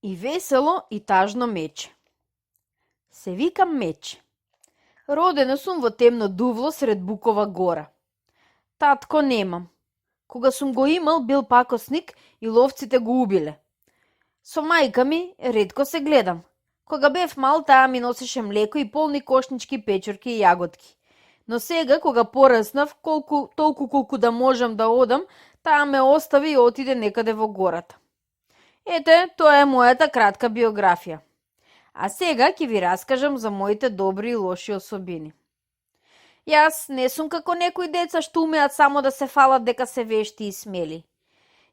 И весело и тажно мече. Се викам Мече. Родена сум во темно дувло сред Букова гора. Татко немам. Кога сум го имал, бил пакосник и ловците го убиле. Со мајка ми ретко се гледам. Кога бев мал, таа ми носеше млеко и полни кошнички, печурки и јаготки. Но сега, кога пораснав, толку колку да можам да одам, таа ме остави и отиде некаде во гората. Ете, тоа е мојата кратка биографија. А сега ќе ви раскажам за моите добри и лоши особини. Јас не сум како некои деца што умеат само да се фалат дека се вешти и смели.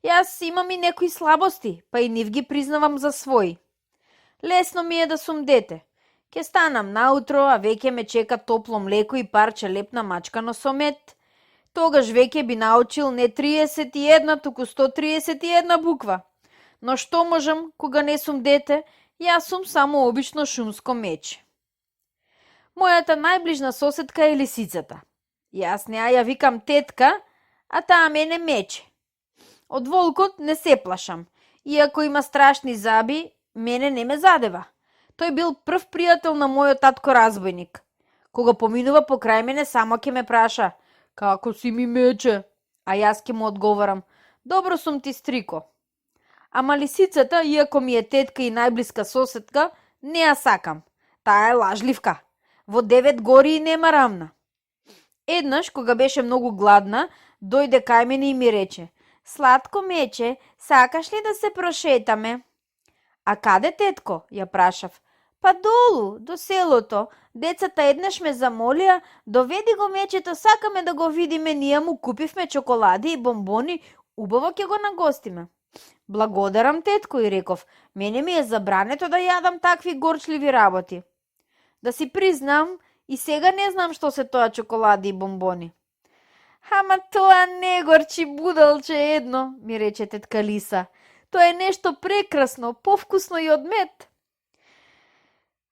Јас имам и некои слабости, па и нив ги признавам за своји. Лесно ми е да сум дете. Ке станам наутро, а веќе ме чека топло млеко и парче лепна мачкано со мед. Тогаш веќе би научил не 31, туку 131 буква. Но што можам кога не сум дете, јас сум само обично шумско мече. Мојата најближна соседка е лисицата. Јас неа ја викам тетка, а таа мене Мече. Од волкот не се плашам, иако има страшни заби, мене не ме задева. Тој бил прв пријател на мојот татко разбойник. Кога поминува покрај мене, само ќе ме праша: "Како си ми, Мече?" А јас ќе му одговорам: "Добро сум ти, стрико." Ама лисицата, иако ми е тетка и најблиска соседка, не ја сакам. Таа е лажливка. Во 9 гори и нема рамна. Еднаш, кога беше многу гладна, дојде кај мене и ми рече: "Сладко Мече, сакаш ли да се прошетаме?" "А каде, тетко?" ја прашав. "Па долу, до селото. Децата еднаш ме замолија, доведи го Мечето, сакаме да го видиме, ние му купивме чоколади и бомбони, убаво ќе го нагостиме." "Благодарам, тетко," и реков. "Мене ми е забрането да јадам такви горчливи работи." Да си признам, и сега не знам што се тоа чоколади и бомбони. "Ама тоа не горчи, будалче едно," ми рече тетка Лиса. "Тоа е нешто прекрасно, повкусно и од мед."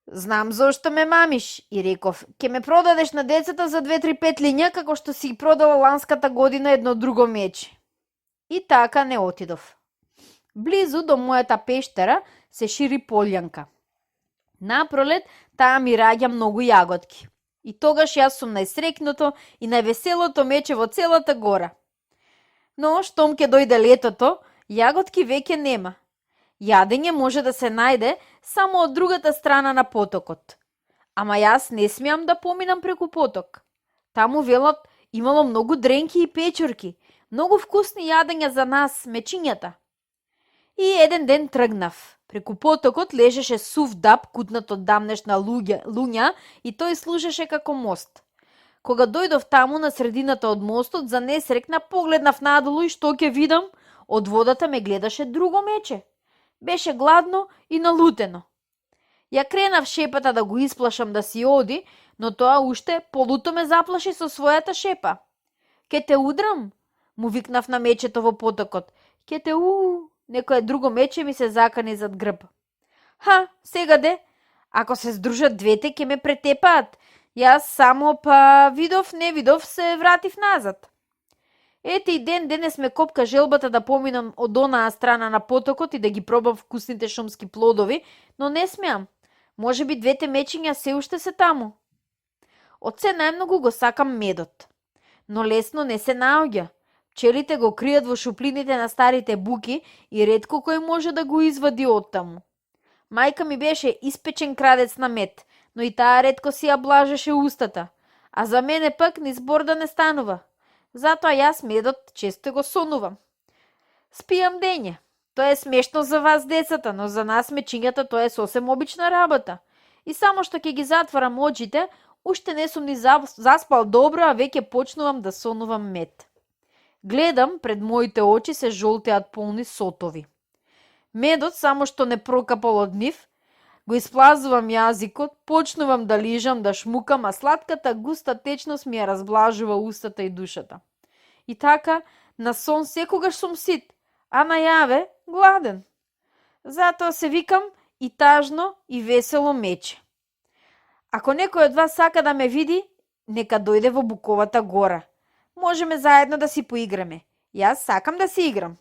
"Знам зошто ме мамиш," и реков. "Ке ме продадеш на децата за 2-3 петлиња, како што си продала ланската година едно друго мече." И така не отидов. Близу до мојата пештера се шири полјанка. Напролет таа ми раѓа многу јаготки. И тогаш јас сум најсрекното и највеселото мече во целата гора. Но, штом ќе дојде летото, јаготки веќе нема. Јадење може да се најде само од другата страна на потокот. Ама јас не смеам да поминам преку поток. Таму, велат, имало многу дренки и печурки, многу вкусни јадења за нас, мечињата. И еден ден тргнав. Преку потокот лежеше сув даб кутнат од дамнешна луња и тој служеше како мост. Кога дојдов таму на средината од мостот, за несрекна погледнав надолу и што ќе видам? Од водата ме гледаше друго мече. Беше гладно и налутено. Ја кренав шепата да го исплашам да си оди, но тоа уште полуто ме заплаши со својата шепа. "Ке те удрам?" му викнав на мечето во потокот. "Ке те Некое друго мече ми се закани зад грб. "Ха, сега де, ако се здружат двете, ќе ме претепаат. Јас само видов, не видов, се вратив назад." Ете и денес ме копка желбата да поминам од онаа страна на потокот и да ги пробам вкусните шумски плодови, но не смеам. Може би двете мечиња се уште се таму. Од се најмногу го сакам медот. Но лесно не се наоѓа. Пчелите го кријат во шуплините на старите буки и ретко кој може да го извади оттаму. Мајка ми беше испечен крадец на мед, но и таа ретко си ја блажеше устата, а за мене пак ни збор да не станува. Затоа јас медот често го сонувам. Спијам дење. Тоа е смешно за вас децата, но за нас мечињата тоа е сосем обична работа. И само што ќе ги затварам очите, уште не сум ни заспал добро, а веќе почнувам да сонувам мед. Гледам, пред моите очи се жолтеат полни сотови. Медот само што не прокапал од нив, го исплазвам јазикот, почнувам да лижам, да шмукам, а сладката густа течност ми ја разблажува устата и душата. И така, на сон секогаш сум сит, а најаве гладен. Затоа се викам и тажно и весело мече. Ако некој од вас сака да ме види, нека дојде во Буковата гора. Можеме заедно да си поиграме. Јас сакам да си играм.